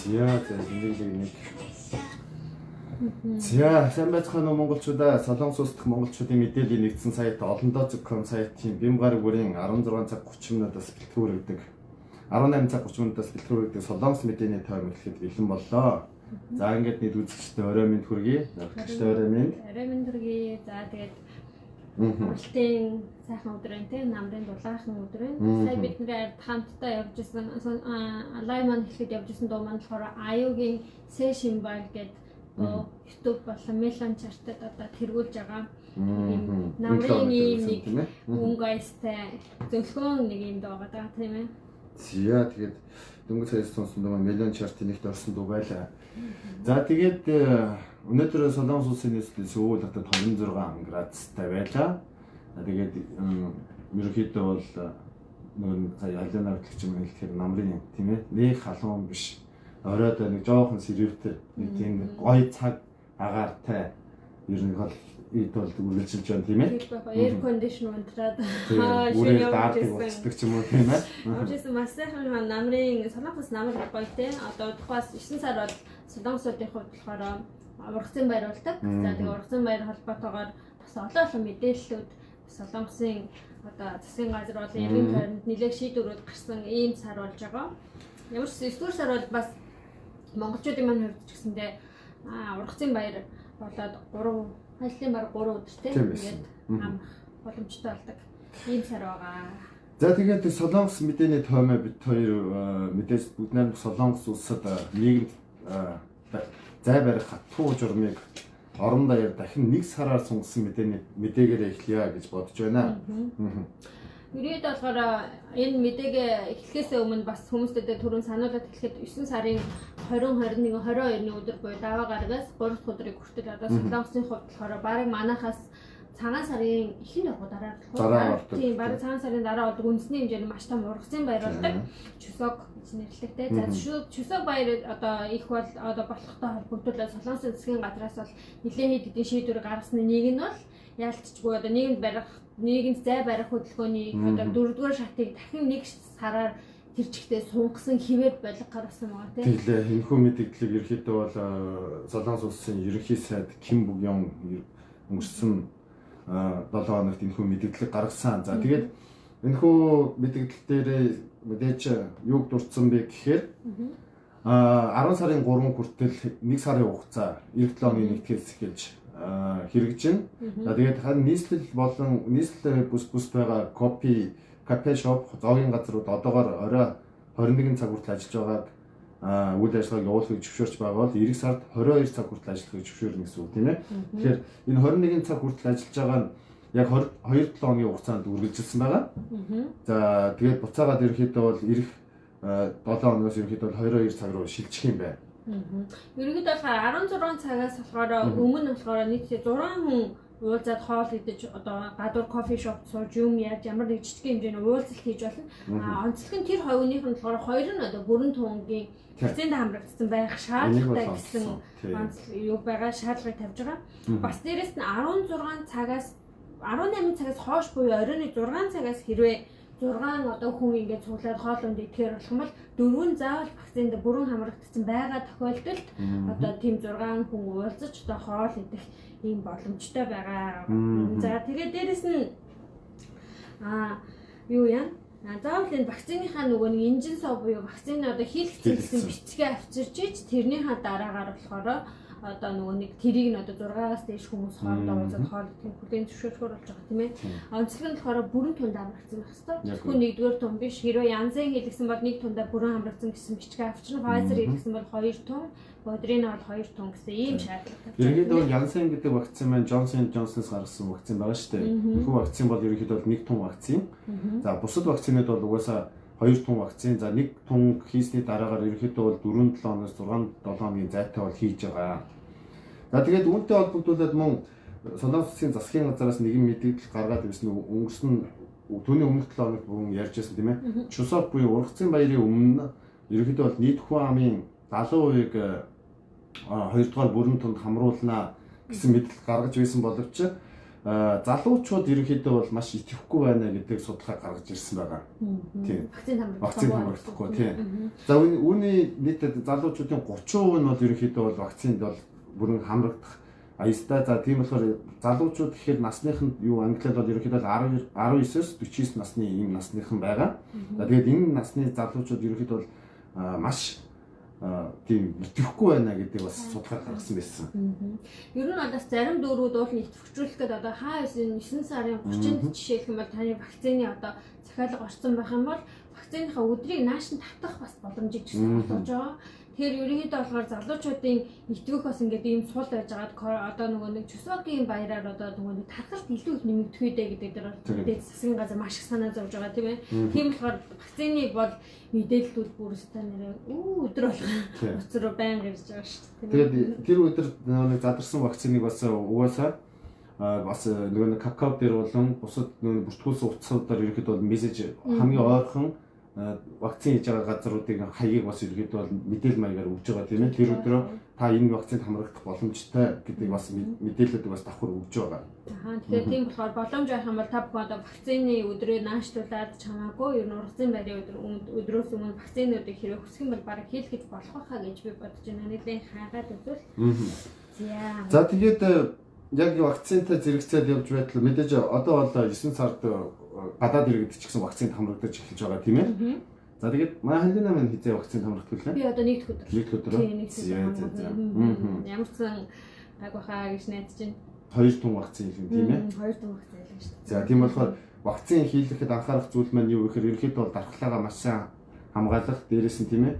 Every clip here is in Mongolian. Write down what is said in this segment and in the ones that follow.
За за тэмдэглэг нэг. За сайн байцгаана уу монголчуудаа. Солонгос улс дахь монголчуудын мэдээллийн нэгдсэн сайт олондоо.com сайтын бэм гараг бүрийн 16 цаг 30 минутаас бэлтгэл хүргэдэг. 18 цаг 30 минутаас бэлтгэл хүргэдэг Солонгос мэдээний тойм эхлэхэд бэлэн боллоо. За ингээд нийт үзэгчдэд орой минь хүргэе. Хөтлөгчдөд орой минь. Орой минь хүргэе. За тэгээд амралтын сайхан өдөр байна те, намрын дулаахан өдөр байна. Сая бид нэр ард хамтдаа явж исэн лайв маань эхлэхэд явж исэн дуу маань болохоор IU-гийн Сэшимбал гэдэг дуу YouTube болон Melon chart-д одоо тэргүүлж байгаа. Ийм намрын ийм нэг өнгө аястай зөвлөгөөн нэг юм дуу байгаа тийм ээ. За тэгээд дөнгөж сая сонсон дуу Melon chart-ын нэгт орсон дуу байлаа. За тэгээд өнөөдөр Солонгос улсын нийслэл Сөүл хотод 26 градустай байлаа. Тэгээд ерөнхийдөө бол нөгөө сая Алина хөтлөгч юм хэлэхээр намрын тийм ээ нэг халуун биш. Оройд нэг жоохон сэрвтер нэг тийм гоё цаг агаартай ер нь бол эд бол үргэлжилж байна тийм ээ. Air condition унтраад үрээр даардаг болцдог ч юм уу тийм ээ. Үргэлжсэн маш сайхан намрын Солонгос намар гоё те. Одоо тухаас 9 сар бол Солонгосуудын хувьд болохоор ургацын баяр болдог. За тэгээ ургацын баяр холбоотойгоор бас олон олон мэдээллүүд Солонгосын одоо засгийн газар болон эргэн тойронд нэлээх шийдвэрүүд гарсан ийм сар болж байгаа. Ямар ч 9 дугаар сар бол бас монголчуудын маань хувьд ч гэсэндээ ургацын баяр болоод 3 ажлын баг 3 өдөр те ингээд амрах боломжтой болдог ийм сар байгаа. За тэгээд Солонгос мэдээний тоймоо бид хоёр мэдээж бүгд найрамдах Солонгос улсад нийгэмд зай барих хатуу журмыг орон даяар дахин нэг сараар сунгасан мэдээний мэдээгээр эхлэе гэж бодож байна. Ерөөд болохоор энэ мэдээгээ эхлэхээс өмнө бас хүмүүстэд түрүүн сануулад хэлэхэд 9 сарын 20, 21, 22-ны өдөр буюу даваа гарагаас 3 дахь өдрийг хүртэл одоо Солонгосын хувьд болохоор бараг манахаас цагаан сарын эхэнд орох дараа болохоор тийм бараг цагаан сарын дараа болдог үндэсний хэмжээний маш том ургацын баяр болдог. Чусок гэж нэрлэдэг те. За Чусок баяр одоо их бол одоо болохтой холбогдуулаад Солонгосын засгийн газраас бол нэлээд хэд хэдэн шийдвэр гаргасны нэг нь бол яалтчгүй одоо нийгэмд барих нийгэмд зай барих хөдөлгөөний одоо дөрөвдүгээр шатыг дахин нэг сараар тэр чигтээ сунгасан хിവэр болго гаргасан байгаа тийм. Тэглээ энэхүү мэдээллийг ерөнхийдөө бол Солонгос улсын ерөнхий сайд Ким Бугён өнгөрсөн 7 хоногт энэхүү мэдээлэл гаргасан. За тэгээд энэхүү мэдээлэл дээрээ мэдээж юуг дурдсан бэ гэхээр 10 сарын 3 хүртэл 1 сарын хугацаа эх 7 хоногийн нэгтгэхээс эхэлж хэрэгжинэ. За тэгээд харин нийслэл болон нийслэл бүс бүс байгаа кофе, кафе шоп, зоогийн газрууд одоогоор орой 21 цаг хүртэл ажиллаж байгааг үйл ажиллагааг явуулахыг зөвшөөрч байгаа бол эх сард 22 цаг хүртэл ажиллахыг зөвшөөрнө гэсэн үг тийм ээ. Тэгэхээр энэ 21 цаг хүртэл ажиллаж байгаа нь яг 22 7 хоногийн хугацаанд үргэлжилсэн байгаа. За тэгээд буцаагаад ерөнхийдөө бол эх 7 хоногоос ерөнхийдөө бол 22 цаг руу шилжих юм байна. Ерөнхийдөө болохоор 16 цагаас болохоор өмнө болохоор нийтдээ 6 хүн уулзаад хоол идэж одоо гадуур кофе шопд сууж юм яаж ямар нэг жижиг хэмжээний уулзалт хийж болно. А онцлог нь тэр хоёрынх нь болохоор хоёр нь одоо бүрэн тунгийн вакцинд хамрагдсан байх шаардлагатай гэсэн онцлог юу байгаа шаардлагыг тавьж байгаа. Бас дээрэс нь 16 цагаас 18 цагаас хойш буюу оройн 6 цагаас хэрвээ 6 одоо хүн ингээд цуглаад хоол унд идэхээр болох юм бол дөрвөн заавал вакцинд бүрэн хамрагдсан байгаа тохиолдолд одоо тийм 6 хүн уулзаж одоо хоол идэх ийм боломжтой байгаа. За тэгээд дээрэс нь юу яа? Заавал энэ вакциныхаа нөгөө нэг инжин сов буюу вакцины одоо хийлгэсэн гэсэн бичгээ авчирч ич тэрнийхаа дараагаар болохоор одоо нөгөө нэг тэрийг нь одоо 6-аас дээш хүмүүс хоорондоо уулзаад хоол идэхийг хүлээн зөвшөөрөхөөр болж байгаа тийм ээ. Онцлог нь болохоор бүрэн тунд хамрагдсан байх хэвээр. Зөвхөн нэгдүгээр тун биш. Хэрвээ Янзен хийлгсэн бол нэг тундаа бүрэн хамрагдсан гэсэн бичгээ авчирна. Pfizer хийлгсэн бол 2 тун, Moderna бол 2 тун гэсэн ийм шаардлага тавьж байгаа. Ерөнхийдөө бол Янзен гэдэг вакцин маань Johnson Johnson-с гаргасан вакцин байгаа шүү дээ. Энэхүү вакцин бол ерөнхийдөө бол 1 тун вакцин. За бусад вакцинууд бол угаасаа 2 тун вакцин. За 1 тун хийсний дараагаар ерөнхийдөө бол 4-7 хоногоос 6-7 хоногийн зайтай бол хийж байгаа. За тэгээд үүнтэй холбогдуулаад мөн Солонгос улсын засгийн газараас нэгэн мэдээлэл гаргаад ирсэн өнгөрсөн түүний өмнөх 7 хоногт бүгэн ярьж байсан тийм ээ. Чусок буюу ургацын баярын өмнө ерөнхийдөө бол нийт хүн амын 70%-ыг 2 дугаар бүрэн тунд хамруулна гэсэн мэдээлэл гаргаж байсан боловч залуучууд ерөнхийдөө бол маш итгэхгүй байна гэдэг судалгаа гаргаж ирсэн байгаа. Тийм. Вакцин хамрагдахгүй тийм. За үүний нийтэд залуучуудын 30% нь бол ерөнхийдөө бол вакцинд бол бүрэн хамрагдах аястай. За тийм болохоор залуучууд гэхээр насных нь юу англиар бол ерөнхийдөө 19-оос 49 насны ийм насныхан байгаа. За тэгээд энэ насны залуучууд ерөнхийдөө бол маш тийм итгэхгүй байна гэдэг бас судалгаа гаргасан байсан. Ер нь бол бас зарим дүүрүүд уул нь итгэвчүүлэх гээд одоо хаа 9 сарын 30-нд жишээлх юм бол таны вакцины одоо захиалга орсон байх юм бол вакциныхаа өдрийг нааш нь татах бас боломжийг ч гэсэн олгож байгаа. Тэгэхээр ерөнхийдөө болохоор залуучуудын итгэх бас ингээд ийм сул байж байгаад одоо нөгөө нэг Чусогийн баяраар одоо нөгөө нэг тархалт илүү их нэмэгдэх үедээ гэдэг дээр бол дээд засгийн газар маш их санаа зовж байгаа тийм ээ. Тийм болохоор вакцины бол мэдээллүүд бүр өстой нэрээ өдөр болгон уц руу байнга ирж байгаа шүү дээ. Тэгээд тэр өдөр нөгөө нэг задарсан вакциныг бас угаасаа бас нөгөө нэг какао дээр болон бусад нөгөө бүртгүүлсэн утсуудаар ерөнхийдөө бол мессеж хамгийн ойрхон вакцин хийж байгаа газруудыг хаягийг бас ерөнхийдөө бол мэдээлэл маягаар өгж байгаа тийм ээ. Тэр өдрөө та энэ вакцинд хамрагдах боломжтой гэдгийг бас мэдээллүүдийг бас давхар өгж байгаа. Аа тэгэхээр тийм болохоор боломж байх юм бол та бүхэн одоо вакцины өдрөө наашлуулад чамаагүй ер нь ургацын байрын өдрөөс өмнө вакцинуудыг хэрэг хүсэх юм бол бараг хийх гэж болох байхаа гэж би бодож байна. Нэлээд хайгаад үзвэл. За тэгээд яг вакцинтай зэрэгцээд явж байтал мэдээж одоо бол 9 сард гадаад иргэд ч гэсэн вакцинд хамрагдаж эхэлж байгаа тийм ээ. За тэгээд манай Халина маань хизээ вакцинд хамрагдах вэ? Би одоо нэгдэх өдөр. Нэгдэх өдөр. За. Ямар ч сан гайгүй хаа гэж найдаж байна. 2 тун вакцин хийх юм тийм ээ. 2 тун вакцин хийх шүү дээ. За тийм болохоор вакцин хийлгэхэд анхаарах зүйл маань юу гэхээр ерөнхийдөө бол дархлаагаа маш сайн хамгаалах, дээрээс нь тийм ээ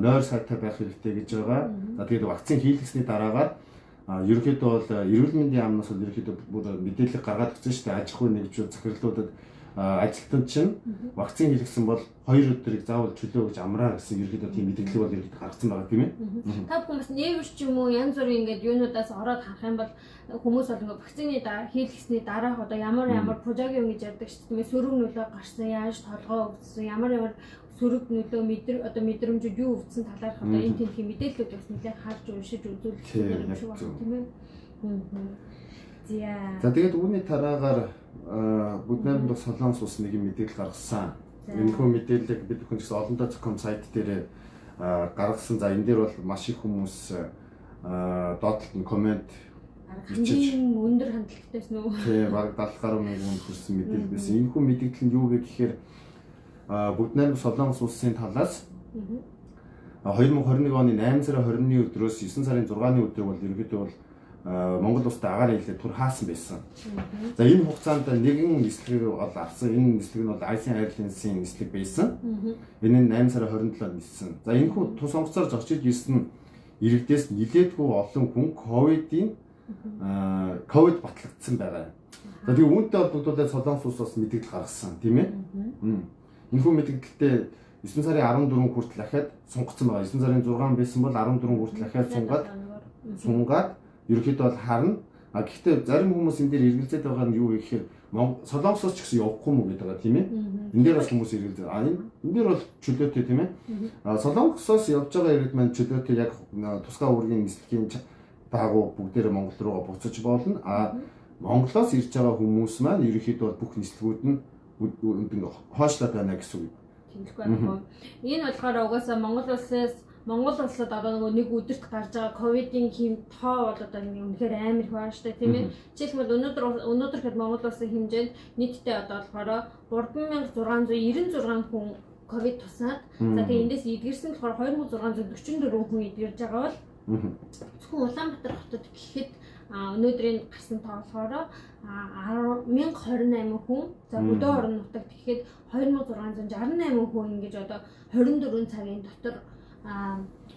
нойр сайтай байх хэрэгтэй гэж байгаа. За тэгээд вакцин хийлгэсний дараагаар ерөнхийдөө бол эрүүл мэндийн яамнаас бол ерөнхийдөө бүр мэдээлэл гаргаад өгсөн шүү дээ. Аж ахуйн нэгжүүд захирлуудад ажилтнууд чинь вакцин хийлгэсэн бол 2 өдрийг заавал чөлөө гэж амраа гэсэн ерөнхийдөө тийм мэдээлэл бол ерөнхийдөө гаргацсан байгаа тийм ээ. Та бүхэн бас нээвэр ч юм уу янз бүрийн ингээд юунуудаас ороод харах юм бол хүмүүс бол ингээд вакцины хийлгэсний дараах одоо ямар ямар прожогиум гэж ярьдаг шүү дээ. Тийм ээ, сөрөг нөлөө гарсан, яаж толгой өвдсөн, ямар ямар сөрөг нөлөө одоо мэдрэмжүүд юу өвдсөн талаарх одоо энэ тэнхийн мэдээллүүд бас нэлээд харж уншиж үзүүлэх юм шиг байна тийм ээ. За тэгээд үүний тараагаар бүгд найрамдах Солонгос улс нэг юм мэдээлэл гаргасан. Энэхүү мэдээллийг бид бүхэн гэсэн олондоо.com сайт дээр гаргасан. За энэ дээр бол маш их хүмүүс доотлолт нь коммент бичиж өндөр хандлалтайсэн үү? Тийм, бараг 70 гаруй мянган хүрсэн мэдээлэл байсан. Энэхүү мэдээлэл нь юу вэ гэхээр бүгд найрамдах Солонгос улсын талаас 2021 оны 8 сарын 20-ны өдрөөс 9 сарын 6-ны өдөр бол ерөнхийдөө бол Монгол улстай агаар хэлээ түр хаасан байсан. За энэ хугацаанд нэгэн нислэг бол авсан. Энэ нислэг нь бол Asian Airlines-ийн нислэг байсан. Энэ нь 8 сарын 27-нд ниссэн. За энэхүү тус онгоцоор зочиж ирсэн иргэдээс нилээдгүй олон хүн ковид батлагдсан байгаа. За тэгээ үүнтэй холбогдуулаад Солонгос улс бас мэдээлэл гаргасан, тийм ээ. Энэхүү мэдээлэлтэй 9 сарын 14 хүртэл ахиад сунгацсан байгаа. 9 сарын 6 байсан бол 14 хүртэл ахиад сунгаад ерөнхийдөө бол харна. А гэхдээ зарим хүмүүс энэ дээр эргэлзээд байгаа нь юу вэ гэхээр Солонгосоос ч гэсэн явахгүй мүү гэдэг байгаа, тийм ээ. Энэ дээр бас хүмүүс эргэлзээ. А энэ дээр бол чөлөөтэй, тийм ээ. А Солонгосоос явж байгаа иргэд маань чөлөөтэй яг тусгай үүргийн нислэгийн дагуу бүгдээрээ Монгол руугаа буцаж болно. А Монголоос ирж байгаа хүмүүс маань ерөнхийдөө бол бүх нислэгүүд нь ингээ хойшлоод байна гэсэн үг. Тэмдэглэхгүй байна. Энэ болохоор угаасаа Монгол улсад одоо нөгөө нэг өдөрт гарч байгаа ковидын хэм тоо бол одоо нэг үнэхээр амар их байна шүү дээ, тийм ээ. Жишээлбэл өнөөдөр хэд Монгол улсын хэмжээнд нийтдээ одоо болохоор 3696 хүн ковид тусаад, за тэгээ эндээс эдгэрсэн болохоор 2644 хүн эдгэрж байгаа бол зөвхөн Улаанбаатар хотод гэхэд өнөөдрийн гарсан тоо болохоор 1028 хүн, за хөдөө орон нутагт гэхэд 2668 хүн ингэж одоо 24 цагийн дотор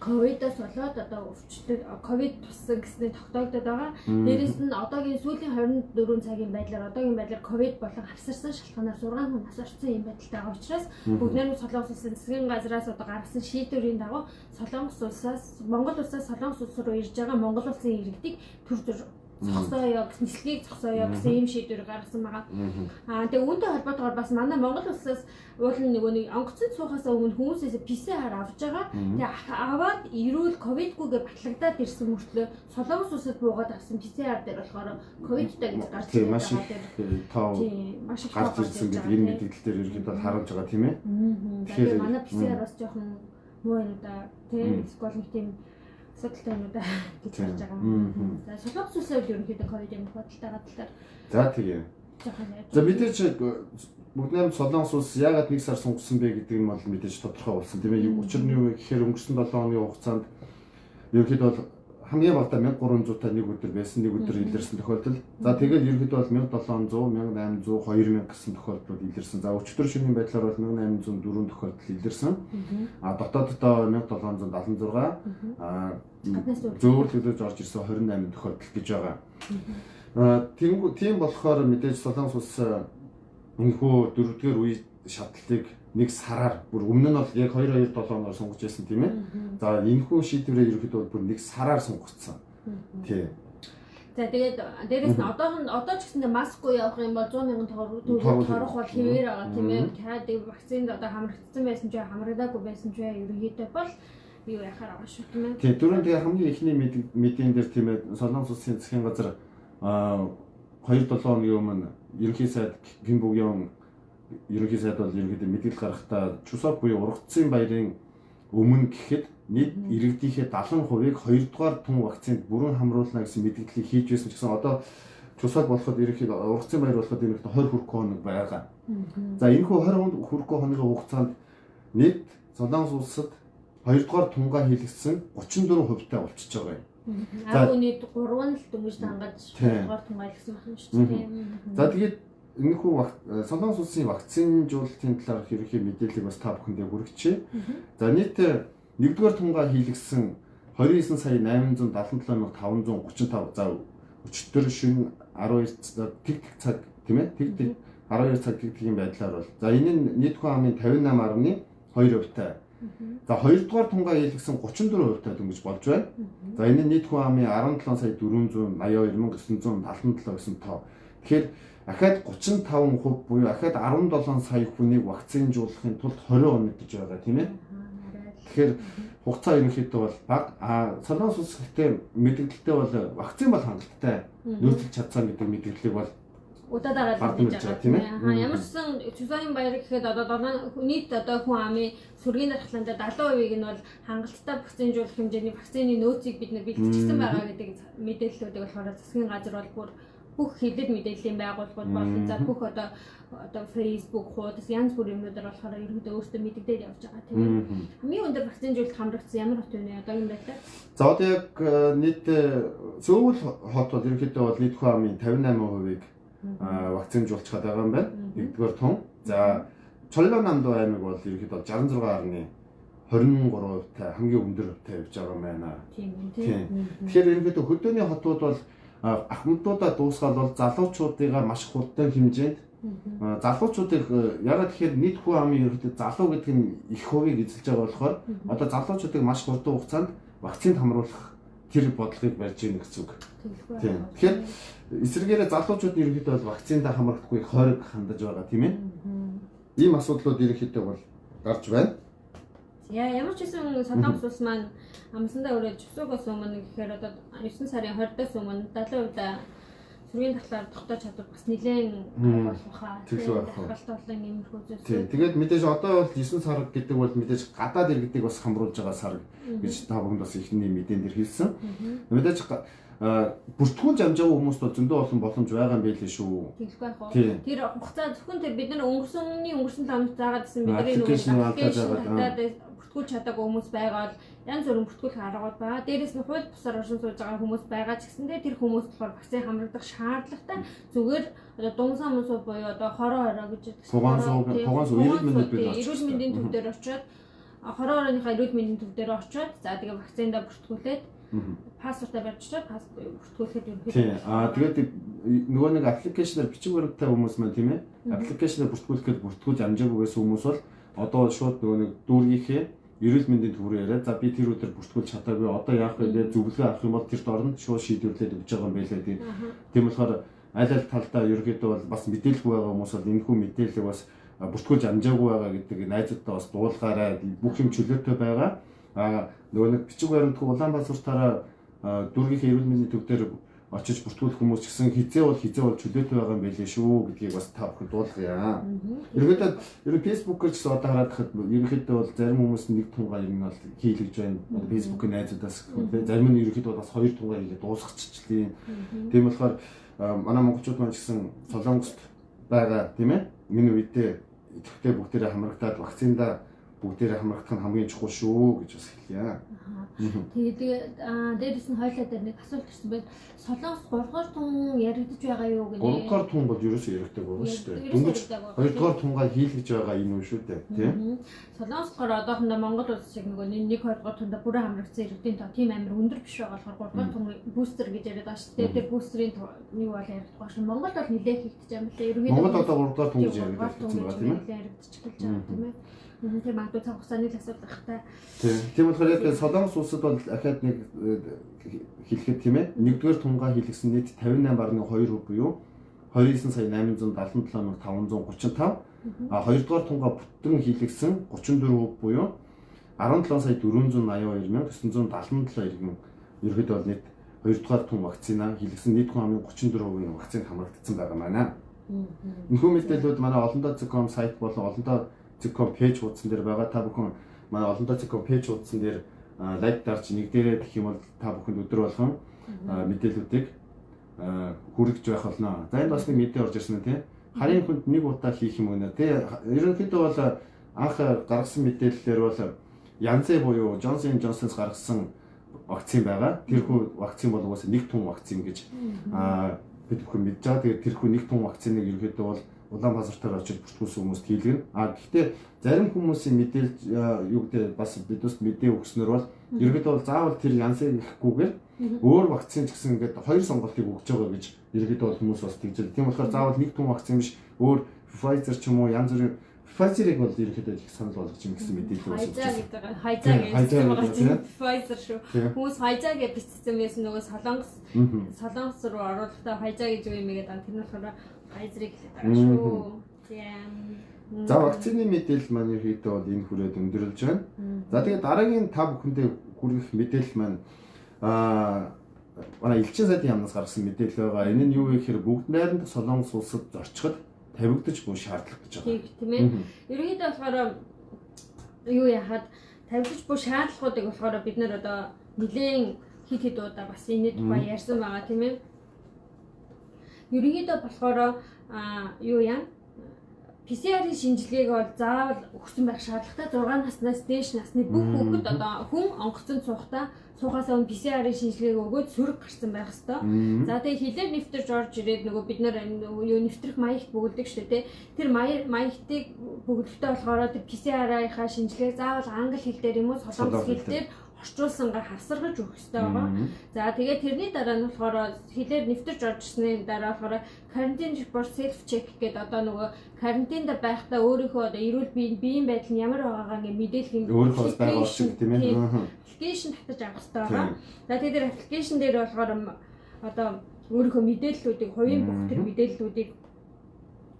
ковидоос болоод одоо өвчлөлт ковид туссан гэсний тогтоогдоод байгаа. Дээрээс нь одоогийн сүүлийн 24 цагийн байдлаар одоогийн байдлаар ковид болон авсарсан шалтгаанаар 6 хүн нас орсон юм байдалтай байгаа учраас бүгд найрамд Солонгос улсын засгийн газраас одоо гаргасан шийдвэрийн дагуу Солонгос улсаас Монгол улсаас Солонгос улс руу ирж байгаа Монгол улсын иргэдийг төр зур зогсооё гэсэн, нислэгийг зогсооё гэсэн ийм шийдвэр гаргасан байгаа. Тэгээ үүнтэй холбоотойгоор бас манай Монгол улсаас уул нь нөгөө нэг онгоцонд суухаас өмнө хүмүүсээс PCR авч байгаа. Тэгээ аваад эрүүл ковидгүйгээр батлагдаад ирсэн мөртлөө Солонгос улсад буугаад авсан PCR дээр болохоор ковидтай гэж гарч ирсэн. Маш их тоо маш их гарч ирсэн гэдэг энэ мэдээлэл дээр ерөнхийдөө харуулж байгаа, тийм ээ. Тэгэхээр манай PCR бас жоохон муу юм да. Тийм, эсвэл нэг тийм асуудалтай юм да гэж харж байгаа. За, Солонгос улсын хувьд ерөнхийдөө ковид юм бодолтой гадалтай. За, тэгээ. За, мэдээж бүгд найрамд Солонгос улс яагаад нэг сар сунгасан бэ гэдэг нь бол мэдээж тодорхой болсон, тийм ээ. Учир нь юу вэ гэхээр өнгөрсөн 7 хоногийн хугацаанд ерөнхийдөө бол хамгийн багадаа 1300 та нэг өдөр байсан, нэг өдөр илэрсэн тохиолдол. За, тэгээд ерөнхийдөө бол 1700, 1800, 2000 гэсэн тохиолдлууд илэрсэн. За, өчигдөр шөнийн байдлаар бол 1804 тохиолдол илэрсэн. А дотооддоо 1776, зөөвөрлөгдөж орж ирсэн 28 тохиолдол гэж байгаа. Тийм болохоор мэдээж Солонгос улс энэхүү дөрөвдүгээр үе шатлалыг нэг сараар, бүр өмнө нь бол яг 2 2 7 хоногор сунгаж байсан, тийм ээ. За, энэхүү шийдвэрээ ерөнхийдөө бол бүр нэг сараар сунгацсан. Тийм. За, тэгээд дээрэс нь одоохон одоо ч гэсэндээ маскгүй явах юм бол 100 мянган төгрөг торох бол хэвээр байгаа, тийм ээ. Тэгээд вакцинд одоо хамрагдсан байсан ч хамрагдаагүй байсан ч ерөнхийдөө бол юу яхаар байгаа шүү, тийм ээ. Тийм, түрүүн тэгээ хамгийн эхний мэдэн дээр, тийм ээ, Солонгос улсын засгийн газар 2 7 хоногийн өмнө ерөнхий сайд Ким Бугён, ерөнхий сайд бол ерөнхийдөө мэдээлэл гаргахдаа Чусок буюу ургацын баярын өмнө гэхэд нийт иргэдийнхээ 70%-ыг 2 дугаар тун вакцинд бүрэн хамруулна гэсэн мэдээллийг хийж байсан ч гэсэн одоо Чусок болоход, ерөнхийдөө ургацын баяр болоход ерөнхийдөө 20 хүрэхгүй хоног байгаа. За, энэхүү 20 хүрэхгүй хоногийн хугацаанд нийт Солонгос улсад 2 дугаар тунгаа хийлгэсэн 34% таа болчихж байгаа юм. За, 10-ны 3 нь л дөнгөж дангаж 2 дугаар тунгаа хийлгэсэн байна шүү дээ. За, тэгээд энэхүү Солонгос улсын вакцинжуулалтын талаарх ерөнхий мэдээллийг бас та бүхэндээ хүргэчихье. За, нийт 1-р тунгаа хийлгэсэн 29 сая 877 535. За, өчигдөр шөнө 12 тэг тэг цаг, тийм ээ, тэг тэг 12 цаг тэг тэгийн байдлаар бол, за, энэ нь нийт хүн амын 58.2% тай. За, 2 дугаар тунгаа хийлгэсэн 34% тай дөнгөж болж байна. За, энэ нь нийт хүн амын 17 сая 482 977 гэсэн тоо. Тэгэхээр ахаад 35% буюу ахаад 17 сая хүнийг вакцинжуулахын тулд 20 хоног гэж байгаа, тийм ээ. Тэгэхээр хугацаа ерөнхийдөө бол бага. А Солонгос улс гэхдээ мэдээлэлтэй бол вакцин бол хангалттай нөөцлөж чадсан гэдэг мэдээллийг бол удаа дараад мэдэж байгаа, тийм ээ. Ямар ч сан Чусогийн баяр гэхэд одоо нийт одоо хүн амын сүргийн дархлаанд 70%-ийг нь бол хангалттай вакцинжуулах хэмжээний вакцины нөөцийг бид нар бэлтжчихсэн байгаа гэдэг мэдээллүүдийг болохоор засгийн газар бол бүр бүх хэвлэл мэдээллийн байгууллагууд болон, за, бүх одоо Facebook хуудас, янз бүрийн юмнуудаар болохоор ерөнхийдөө өөрсдөө мэдэгдээд явж байгаа, тийм ээ. Хамгийн өндөр вакцинжуулалт хамрагдсан ямар хот вэ одоогийн байдлаар? За, одоо яг нийт Сөүл хот бол ерөнхийдөө бол нийт хүн амын 58%-ийг вакцинжуулчих байгаа юм байна. Нэгдүгээр тун. За, Чоллонамдо аймаг бол ерөнхийдөө 66.23% тай хамгийн өндөр хувьтай явж байгаа юм байна. Тийм үү, тийм. Тэгэхээр ерөнхийдөө хөдөөний хотууд бол ахмадуудаа дуусгаад бол залуучуудыгаа маш хурдан хэмжээнд, залуучуудыг, ягаад тэгэхээр нийт хүн амын ерөнхийдөө залуу гэдэг нь их хувийг эзэлж байгаа болохоор одоо залуучуудыг маш хурдан хугацаанд вакцинд хамруулах тэр бодлогыг барьж гинэ гэсэн үг. Тийм. Тэгэхээр эсрэгээрээ залуучууд нь ерөнхийдөө бол вакцинд хамрагдахгүй хориг хандаж байгаа, тийм ээ. Ийм асуудлууд ерөнхийдөө бол гарч байна. Яа, ямар ч гэсэн Солонгос улс маань амсандаа өрөөж Чусогоос өмнө гэхээр одоо 9 сарын 20-оос өмнө 70% сүргийн талаар тогтоож чадвал бас нэлээд болох хаа. Хангалттай болон иймэрхүү зүйлс. Тийм. Тэгээд мэдээж одоо бол 9 сар гэдэг бол мэдээж гадаад иргэдийг бас хамруулж байгаа сар гэж та бүхэнд бас эхний мэдээн дээр хэлсэн. Мэдээж бүртгүүлж амжаагүй хүмүүст бол зөндөө олон боломж байгаа юм байлээ шүү. Тэгэлгүй яг уу. Тэр хугацаа зөвхөн тэр бид нар өнгөрсөн 7 хоногт заагаад гэсэн бидний нөгөө бүртгүүлж чадаагүй хүмүүс байгаа бол янз бүрийн бүртгүүлэх аргууд байгаа. Дээрээс нь хууль бусаар оршин сууж байгаа хүмүүс байгаа ч гэсэндээ тэр хүмүүс болохоор вакцин хамрагдах шаардлагатай. Зүгээр одоо дунсан хүмүүс буюу одоо хороо хороо гэж Тугаан суу, тугаан суу эрүүл мэндийн төв дээр эрүүл мэндийн төв дээр очиод, хороо хорооныхаа эрүүл мэндийн төв дээр очиод, за, тэгээ вакциндаа бүртгүүлээд, паспортаа барьж очиод паспорт бүртгүүлэхэд ерөнхийдөө. Тийм. Аа, тэгээд нөгөө нэг application аар бичиг баримттай хүмүүс маань, тийм ээ. Application аар бүртгүүлэхэд бүртгүүлж амжаагүй байсан хүмүүс бол одоо шууд нөгөө нэг дүүргийнхээ эрүүл мэндийн төв рүү яриад, за би тэр өдөр бүртгүүлж чадаагүй, одоо яах вэ гэж зөвлөгөө авах юм бол тэр дор нь шууд шийдвэрлээд өгч байгаа юм байлээ. Тийм болохоор аль аль талдаа ерөнхийдөө бол бас мэдээлэлгүй байгаа хүмүүс бол энэхүү мэдээллийг бас бүртгүүлж амжаагүй байгаа гэдэг найзуудтай бас дуулгаарай. Бүх юм чөлөөтэй байгаа. Нөгөө нэг бичиг баримтгүй Улаанбаатартаараа дүүргийнхээ эрүүл мэндийн төв дээр очиж бүртгүүлэх хүмүүс ч гэсэн хизээ бол чөлөөтэй байгаа юм байлээ шүү гэдгийг бас та бүхэн дуулгая. Ерөнхийдөө ер нь Facebook-ээр ч гэсэн одоо хараад хахад ерөнхийдөө бол зарим хүмүүс нэг тунгаа ер нь бол хийлгэж байна. Facebook-ийн найзуудаас гэх зарим нь ерөнхийдөө бас хоёр тунгаа хийгээд дуусгачихлээ. Тийм болохоор манай монголчууд маань ч гэсэн Солонгост байгаа, тийм ээ. Энэ үедээ идэвхтэй бүгдээрээ хамрагдаад вакциндаа бүгдээрээ хамрагдах нь хамгийн чухал шүү гэж бас хэлье. Тэгээд дээрэс нь хойлоо дээр нэг асуулт ирсэн байт. Солонгос 3 дугаар тун яригдж байгаа юу гэнэ? 3 дугаар тун бол ерөөсөө яригдаг байгаа шүү дээ. Дөнгөж 2 дугаар тунгаа хийлгэж байгаа энэ үү шүү дээ, тийм. Солонгос болохоор одоохондоо Монгол улс шиг нөгөө 1 2 дугаар тундаа бүрэн хамрагдсан иргэдийн тоо тийм амар өндөр биш байгаа болохоор 3 дугаар тун бустер гэж яриад байгаа шүү дээ. Тэр бустерийн нэг бол яригдах байх шүү. Монголд бол нэлээд хийгдэж байгаа юм лээ. Ерөнхийдөө Монгол одоо 3 дугаар тун гэж яригдсан байгаа, тийм ээ. Яригдчих гэж байгаа, тийм ээ. Тэр магадгүй цаг хугацааны л асуудал байх та. Тийм болохоор яг Солонгос улсад бол ахаад нэг хэлэхэд, тийм ээ. Нэгдүгээр тунгаа хийлгэсэн нийт 58.2% буюу 29 сая 877 535. А хоёрдугаар тунгаа бүтэн хийлгэсэн 34% буюу 17 сая 482 977 иргэн ерөөдөө бол нийт хоёрдугаар тун вакцина хийлгэсэн нийт хүн амын 34% вакцинд хамрагдсан байгаа маань. Энэхүү мэдээллүүд манай олондоо.com сайт болон олондоо.com page хуудсан дээр байгаа. Та бүхэн манай олондоо.com page хуудсан дээр лайк дарж нэг дээрээ гэх юм бол та бүхэнд өдөр болгон мэдээллүүдийг хүргэж байх болно. За энд бас нэг мэдээ орж ирсэн тийм. Харын хүнд нэг удаа хийх юм байна. Тэ ерөнхийдөө бол анх гаргасан мэдээллээр бол Янзэ буюу Johnson Johnson-с гаргасан вакцин байгаа. Тэрхүү вакцин бол угаасаа нэг тун вакцин гэж бид бүхэн мэдж байгаа. Тэгээд тэрхүү нэг тун вакциныг ерөнхийдөө бол Улаанбаатартаар очиж бүртгүүлсэн хүмүүст хийлгэнэ. А гэхдээ зарим хүмүүсийн мэдээлэл юу гэдэг бас биднээс мэдээ өгснөр бол ерөнхийдөө бол заавал тэр янзыг гэхгүйгээр өөр вакцин ч гэсэн ингээд хоёр сонголтыг өгж байгаа гэж ерөнхийдөө бол хүмүүс бас тэгж л. Тийм болохоор заавал нэг тун вакцин биш, өөр Pfizer ч юм уу янз бүрийн Pfizer-ыг бол ерөнхийдөө их санал болгож юм гэсэн мэдээлэл бас өгч байсан. Хайзаа гэсэн байгаа чинь Pfizer шүү. Хүмүүс хайзаа гэж бичсэн байсан нөгөө Солонгос руу оруулахдаа хайзаа гэж юу юм гээд тэр нь болохоор Pfizer-ыг хэлээд байгаа шүү. За вакцины мэдээлэл маань ерөнхийдөө бол энэ хүрээд өндөрлөж байна. За тэгээд дараагийн та бүхэндээ хүргэх мэдээлэл маань манай элчин сайдын яамнаас гаргасан мэдээлэл байгаа. Энэ нь юу вэ гэхээр бүгд найрамдах Солонгос улсад зорчиход тавигдаж буй шаардлага гэж байгаа. Тийм ээ. Ерөнхийдөө болохоор юу яхад тавигдаж буй шаардлагуудыг болохоор бид нэр одоо нэлээн хэд хэд удаа бас энэ тухай ярьсан байгаа, тийм ээ. Ерөнхийдөө болохоор юу яа PCR-ийн шинжилгээг бол заавал өгсөн байх шаардлагатай. 6 наснаас дээш насны бүх хүүхэд одоо хүн онгоцонд суухаас өмнө PCR-ийн шинжилгээг өгөөд сөрөг гарсан байх ёстой. За тэгээ хилээр нэвтэрч орж ирээд нөгөө бид нар юу нэвтрэх маягт бөглөдөг шүү дээ. Тэр маягтыг бөглөхтэй болохоор тэр PCR-ийнхаа шинжилгээг заавал англи хэл дээр юм уу солонгос хэл дээр орчуулсангаа хавсаргаж өгөх ёстой байгаа. За тэгээд тэрний дараа нь болохоор хилээр нэвтэрч орж ирсний дараа болохоор карантин report self check гэдэг одоо нөгөө карантинд байхдаа өөрийнхөө одоо эрүүл биеийн байдал нь ямар байгаагаа ингээ мэдээлэх юм өөрийнхөө байгаа орчиг тийм ээ. Аппликейшн татаж авах ёстой байгаа. За тэгээд тэр аппликейшн дээр болохоор одоо өөрийнхөө мэдээллүүдийг хувийн бүх тэр мэдээллүүдийг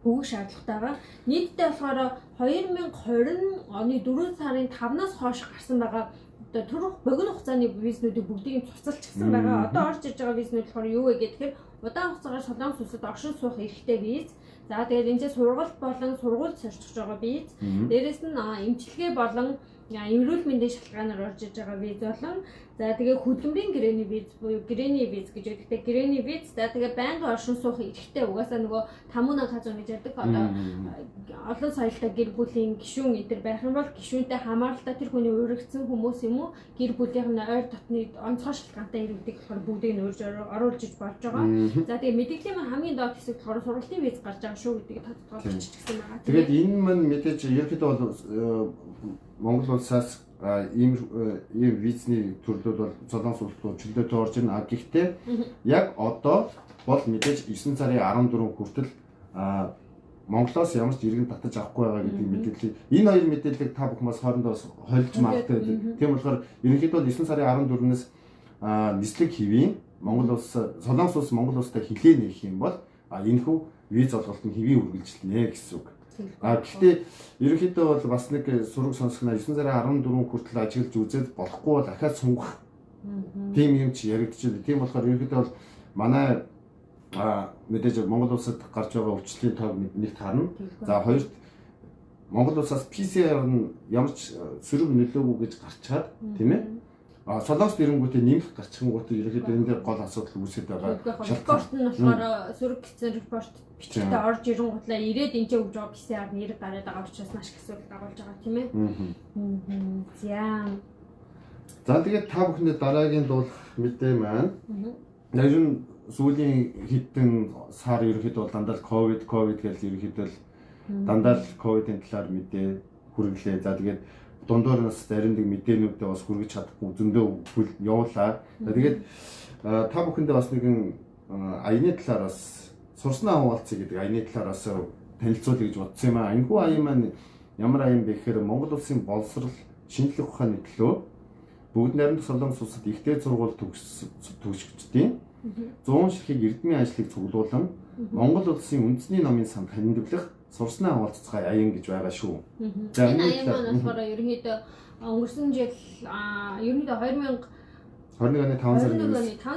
өгөх шаардлагатай байгаа. Нийтдээ болохоор 2020 оны 4 сарын 5-наас хойш гарсан байгаа одоо түрх богино хугацааны визнүүдийг бүгдийг нь цуцалчихсан байгаа. Одоо орж ирж байгаа визнүүд болохоор юу вэ гэхээр удаан хугацаагаар Солонгос улсад оршин суух эрхтэй виз. За тэгээд энэ чинь сургалт болон сургуульд сурчих байгаа виз. Дээрээс нь эмчилгээ болон эрүүл мэндийн шалтгаанаар орж ирж байгаа виз болон за тэгээ хөдөлмөрийн гэрээний виз буюу гэрээний виз гэж байдаг. Гэрээний виз за тэгээ байнгын оршин суух эрхтэй угаасаа нөгөө тамуна казон гэж ярьдаг. Одоо олон соёлтой гэр бүлийн гишүүн эдэр байх юм бол гишүүнтэй хамааралтай тэр хүний уригдсан хүмүүс юм уу гэр бүлийнх нь ойр дотны онцгой шалтгаантай иргэдэг болохоор бүгдийг нь урьж оруулж иж болж байгаа. За тэгээ мэдээллийн хамгийн доод хэсэг болохоор сургалтын виз гарч байгаа шүү гэдгийг тодтогч бичсэн байгаа. Тэгээд энэ маань мэдээж ерөнхийдөө бол Монгол улсаас ийм визний төрлүүд бол Солонгос улс руу чөлөөтэй орж ирнэ. А гэхдээ яг одоо бол мэдээж 9 сарын 14 хүртэл Монголоос ямар ч иргэн татаж авахгүй байгаа гэдэг мэдээллийг энэ хоёр мэдээллийг та бүхэн бас хоорондоо холилж магадгүй байдаг. Тийм болохоор ерөнхийдөө 9 сарын 14-өөс нислэг хэвийн Монгол улс Солонгос улс Монгол улстай хилээ нээх юм бол энэхүү виз олголт нь хэвийн үргэлжилнэ гэсэн үг. Гэхдээ ерөнхийдөө бол бас нэг сураг сонсгоно 9 сарын 14 хүртэл ажиглаж үзээд болохгүй бол ахиад сунгах тийм юм чи яригдчихлээ. Тийм болохоор ерөнхийдөө бол манай мэдээж Монгол улсад гарч байгаа өвчлөлийн тоог нэгт харна. За хоёрт Монгол улсаас PCR нь ямар ч сөрөг нөлөөгүй гэж гарчаад тийм ээ. Солонгос дэрэнгүүтээ нэмэх гарчхангуутаа ерөнхийдөө энэ дээр гол асуудал үүсэт байгаа. Репорт нь болохоор сөрөг гэсэн репорт бичгтээ орж ирэнгутлаа ирээд энэ ч өгж байгаа PCR нэр гараад байгаа учраас маш их асуудал дагуулж байгаа тийм ээ. За. За тэгээд та бүхэндээ дараагийн дуулах мэдээ маань. Ер нь сүүлийн хэдэн сар ерөнхийдөө бол дандаа л ковид гэж ерөнхийдөө л дандаа л ковидын талаар мэдээ хүргэлээ. За тэгээд дундуур нас зарим нэг мэдээнүүдээ бас хүргэж чадахгүй зөндөө явуулаа. За тэгээд та бүхэндээ бас нэгэн аяны талаар бас сурснаа хуваалцъя гэдэг аяны талаар бас танилцуулъя гэж бодсон юм аа. Энэхүү аян маань ямар аян бэ гэхээр Монгол улсын боловсрол шинжлэх ухааны төлөө бүгд найрамдах Солонгос улсад ихтэй сургууль төгсөгчдийн 100 ширхэг эрдмийн ажлыг цуглуулан Монгол улсын үндэсний номын санд хандивлах сурснаа хуваалцацгаая аян гэж байгаа шүү. За энэ аян маань болохоор ерөнхийдөө өнгөрсөн жил ерөнхийдөө 2021 оны 5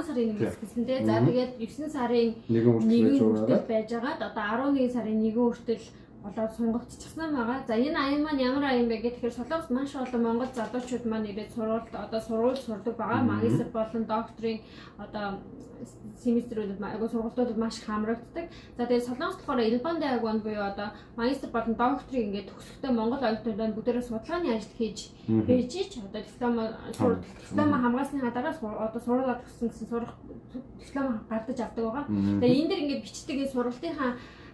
сарын 1-ээс гэсэн тий. За тэгээд 9 сарын 1 хүртэл байж байгаад одоо 11 сарын 1 хүртэл болоод сунгагдчихсан байгаа. За энэ аян маань ямар аян бэ гэхээр Солонгос маш олон монгол залуучууд маань ирээд сурвалт одоо сургууль сурдаг байгаа. Магистр болон докторийн одоо семестрүүдэд айгуу сургалтуудад маш их хамрагддаг. За тэгээд Солонгос болохоор Элбан Дагван буюу одоо магистр болон докторийг ингээд төгсөхдөө монгол оюутнууд бүгдээрээ судалгааны ажил хийж байж ич одоо диплом хамгаалсныхаа дараа одоо сургуулаа төгссөн гэсэн сурах диплом гардаж авдаг байгаа. Тэгээд энэ дэр ингээд бичдэг энэ сургалтынхаа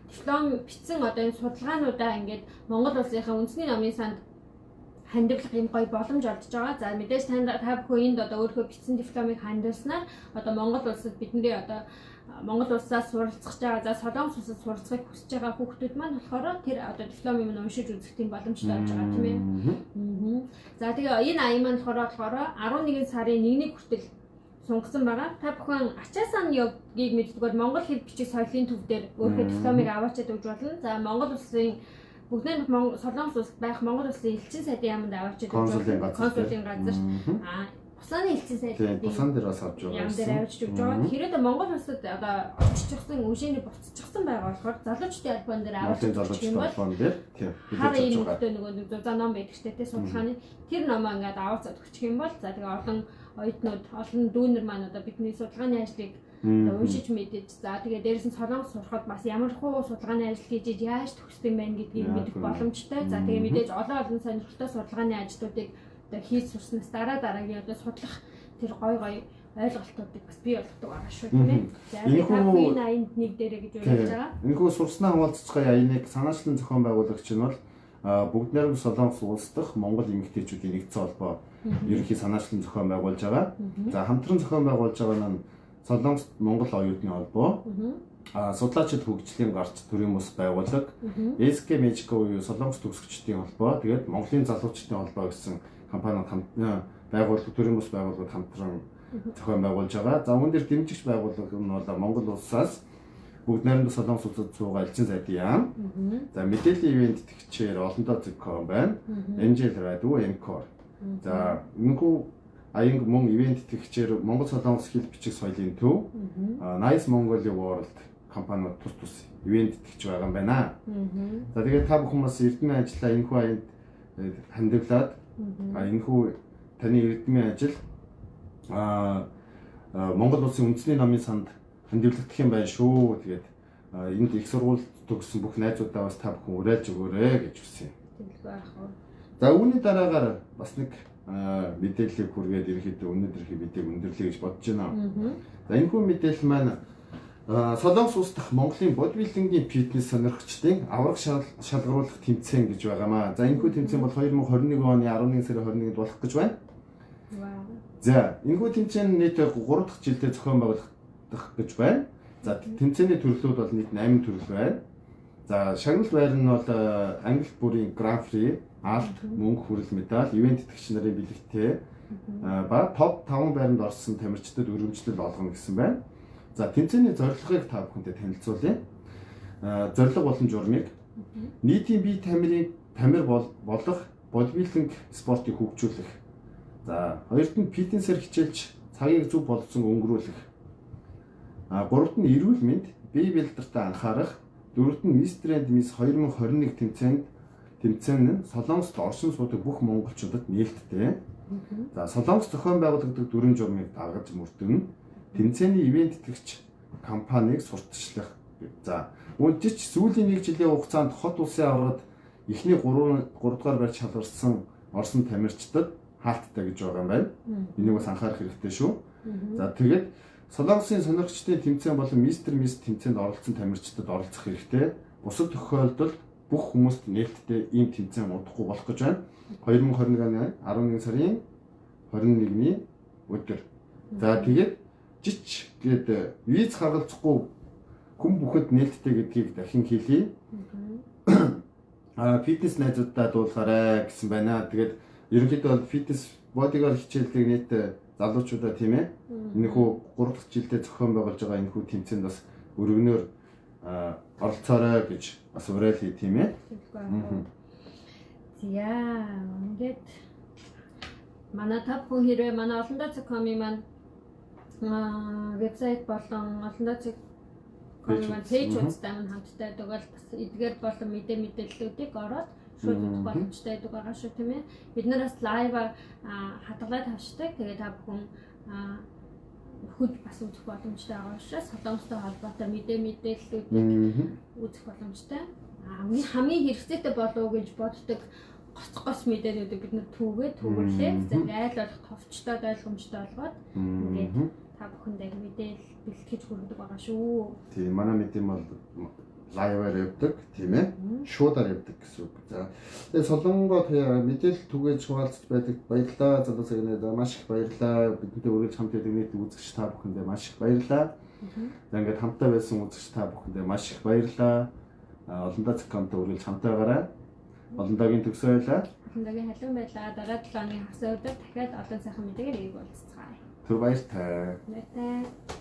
диплом бичсэн одоо энэ судалгаануудаа ингээд Монгол улсынхаа үндэсний номын санд хандивлах юм гоё боломж олдож байгаа. За мэдээж та бүхэн энд одоо өөрийнхөө бичсэн дипломыг хандивласнаар одоо Монгол улсад бидний одоо Монгол улсаас суралцах байгаа. За Солонгос улсад суралцахыг хүсэж байгаа хүүхдүүд маань болохоор тэр одоо дипломыг нь уншиж үзэх тийм боломжтой болж байгаа тийм ээ. За тэгээ энэ аян маань болохоор 11 сарын 1-ний хүртэл сунгасан байгаа. Та бүхэн ачаасан йогийг мэддэг бол Монгол хэл бичиг соёлын төв дээр өөрийнхөө дипломыг аваачаад өгч болно. За Монгол улсын бүгд найрамдах Солонгос улсад байх Монгол улсын элчин сайдын яамд аваачаад өгч болно. Консулын газар. Бусааны элчин сайд. Тийм, Бусан дээр бас авч байгаа. Яам дээр авчиж өгч байгаа. Тэгэхээр Монгол улсад одоо оччихсан, үншээний буцчихсан байгаа болохоор залуучдын холбоон дээр авчиж өгч юм бол дээр тийм хүлээж авч байгаа. Нөгөө нэг зузаан ном байдаг штэ тий судалгааны тэр номоо ингээд аваацаад өгчих юм бол за тэгээ олон оюутнууд, олон дүүнер маань одоо бидний судалгааны ажлыг уншиж мэдэж за тэгээ дээрээс нь Солонгос сурахад бас ямар хуу судалгааны ажил хийж яаж төгсдөг юм байна гэдгийг мэдэх боломжтой. За тэгээ мэдээж олон сонирхолтой судалгааны ажлуудыг одоо хийж сурснаас дараа дараагийн одоо судлах тэр гой гой ойлголтуудыг бас бий болгодог байгаа шүү тийм ээ. За энэхүү энэ аянд нэг дээрээ гэж уриалж байгаа. Энэхүү сурснаа хуваалцацгаая аяныг санаачлан зохион байгуулагч нь бол бүгд найрамдах Солонгос улс дахь Монгол эмэгтэйчүүдийн нэгдсэн холбоо ерөнхий санаачлан зохион байгуулж байгаа. За хамтран зохион байгуулж байгаа нь Солонгос Монгол оюутны холбоо, судлаачид хөгжлийн гарц төрийн бус байгууллага, SK Magic буюу Солонгос төгсөгчдийн холбоо, тэгээд Монголын залуучдын холбоо гэсэн компаниуд байгууллага төрийн бус байгууллагууд хамтран зохион байгуулж байгаа. За үүн дээр дэмжигч байгууллага нь бол Монгол улсаас бүгд найрамдах Солонгос улсад суугаа элчин сайдын яам. За мэдээллийн ивент тэтгэгчээр олондоо зэг.com байна. MJL Radio, Mcore. За энэхүү аянг мөн ивент тэтгэгчээр Монгол Солонгос хэл бичиг соёлын төв, Nice Mongolia World компаниуд тус тус ивент тэтгэгч байгаа юм байна. За тэгээд та бүхэн бас эрдмийн ажлаа энэхүү аянд хандивлаад энэхүү таны эрдмийн ажил Монгол улсын үндэсний номын санд хандивлагдах юм байна шүү. Тэгээд энд их сургууль төгссөн бүх найзуудаа бас та бүхэн уриалж өгөөрэй гэж хүсье. За үүний дараагаар бас нэг мэдээллийг хүргээд ерөнхийдөө өнөөдрийн мэдээг өндөрлөе гэж бодож байна. За энэхүү мэдээлэл маань Солонгос улс дахь Монголын бодибилдингийн фитнес сонирхчдын аварга шалгаруулах тэмцээн гэж байгаамаа. За энэхүү тэмцээн бол 2021 оны 11 сарын 21-нд болох гэж байна. За энэхүү тэмцээн нийт 3 дахь жилдээ зохион байгуулагдах гэж байна. За тэмцээний төрлүүд бол нийт 8 төрөл байна. За шагнал байр нь бол Англи бүрийн Гран При, алт, мөнгө хүрэл медаль, ивент тэтгэгч нарын бэлэгтэй ба топ 5 байранд орсон тамирчдад өргөмжлөл олгоно гэсэн байна. За тэмцээний зорилгыг та бүхэнтэй танилцуулъя. Зорилго болон журмыг нийтийн бие тамирын тамир болох бодибилдинг спортыг хөгжүүлэх. За хоёрт нь фитнесээр хичээлж цагийг зөв боловсон өнгөрүүлэх. Гуравт нь эрүүл мэнд, бие бэлдэртээ анхаарах. Дөрөвт нь Mr. and Miss 2021 тэмцээн нь Солонгост оршин суудаг бүх монголчуудад нээлттэй. За Солонгос зохион байгуулагддаг дүрэм журмыг дагаж мөрдөн тэмцээний ивент тэтгэгч компанийг сурталчлах. За үүнжич сүүлийн нэг жилийн хугацаанд хот улсын аваргад эхний 3 дугаар байр шалгарсан орсон тамирчдад хаалттай гэж байгаа юм байна. Энийг бас анхаарах хэрэгтэй шүү. За тэгээд Солонгосын сонирхчдын тэмцээн болон Мистер Мисс тэмцээнд оролцсон тамирчдад оролцох хэрэгтэй. Бусад тохиолдолд бүх хүмүүст нээлттэй ийм тэмцээн удахгүй болох гэж байна. 2021 оны 11 сарын 21-ний өдөр. За тэгээд жич гээд виз харгалзахгүй хүн бүхэнд нээлттэй гэдгийг дахин хэлье. Фитнес найзуудаа дуулгаарай гэсэн байна. Тэгээд ерөнхийдөө бол фитнес бодигоор хичээлдэг нийт залуучуудаа тийм ээ. Энэхүү 3 дахь жилдээ зохион байгуулж байгаа энэхүү тэмцээнд бас өргөнөөр оролцоорой гэж бас уриалъя тийм ээ. За ингээд манай та бүхэн хэрвээ манай olondo.com-ийн маань вебсайт болон olondo.com-ийн маань пэйж хуудастай маань хамттай байдаг бол бас эдгээр болон мэдээллүүдийг ороод шууд үзэх боломжтой байдаг байгаа шүү тийм ээ. Бид нар бас live хадгалаад тавьчихдаг. Тэгээ та бүхэн нөхөд бас үзэх боломжтой байгаа учраас Солонгостой холбоотой мэдээллүүдийг үзэх боломжтой. Хамгийн хэрэгцээтэй болов уу гэж боддог гоц мэдээллүүдийг бид нар түүгээр айл болох товчтой ойлгомжтой болгоод ингээд та бүхэндээ мэдээлэл бэлтгэж хүргэдэг байгаа шүү. Тийм, манай мэдээ бол live аар явдаг тийм ээ. Шуудаар явдаг гэсэн үг. За тэгээ Солонгоо мэдээлэл түгээж хуваалцаж байдаг баярлалаа. Залуус гэнэ маш их баярлалаа. Бидэнтэй үргэлж хамт байдаг нийт үзэгч та бүхэндээ маш их баярлалаа. За ингээд хамтаа байсан үзэгч та бүхэндээ маш их баярлалаа. Olondo.com-тай үргэлж хамт байгаарай. Олондогийн төгсөө байлаа. Олондогийн халуун байлаа. Дараа 7 хоногийн хагас өдөр дахиад олон сайхан мэдээгээр эргэж уулзцгаая. Түр баяртай. Баяртай.